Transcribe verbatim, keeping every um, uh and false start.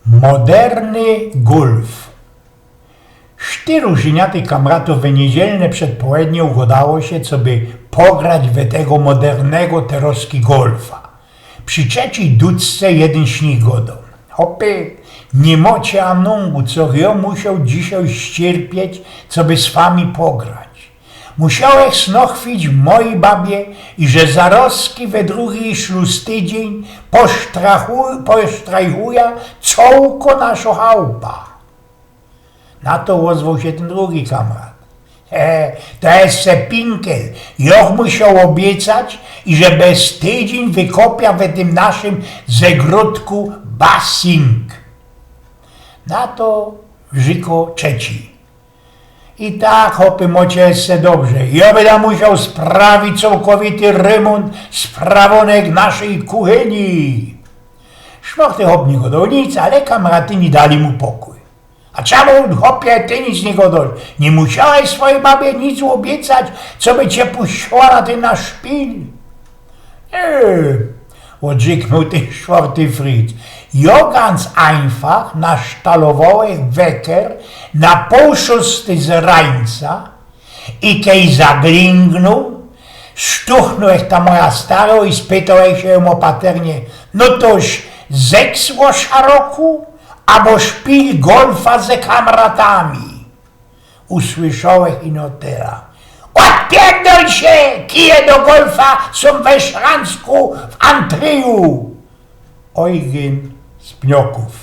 Moderny golf. Sztyru żyniatych kamratōw we niydzielne przedpołednie ugodało sie, coby pograć we tego modernego terŏzki golfa. Przi trzecij duczce jedyn z nich godŏ: „Chopy, niy mocie anōngu, co jŏ musioł dzisiej ściyrpieć, coby z wami pograć. Musiołech snochwić mojij babie, iże zarŏzki we drugi szlustydziyń posztrachu-, posztrajchujã cołkõ naszõ chałpã”. Na to ôzwoł sie tyn drugi kamrat: „He, to je se pinkel. Jŏch musioł ôbiecać, iże bez tydziyń wykopiã we tym naszym zagrodku basing”. Na to rzykŏ trzecij: „I tak, chopy, mocie se dobrze. Jŏ bydã musioł sprawić cołkowity rymōnt sprawōnek naszyj kuchyni”. Szmoch tych chop niy godoł nic, ale kamraty niy dali mu pokuj. „A czymu, chopie, ty nic niy godŏsz? Niy musiołech swojij babie nic ôbiecać, coby cie puściła na tyn nasz szpil?” „Niy”, ôdrzyknōł tyn sztwŏrty fric. „Jŏ ganz ajnfach nasztalowołech weker na pōł szōsty z rańca i kej zaglingnōł, sztuchnōłech ta moja starŏ i spytołech sie jōm ôpaternie: „No tōż, zeks ôszaroku, abo szpil golfa ze kamratami?” Usłyszołech ino tela: „Ôdpierdol sie, kije do golfa sōm we szranku w antryju”. Ojgyn z Pniokōw.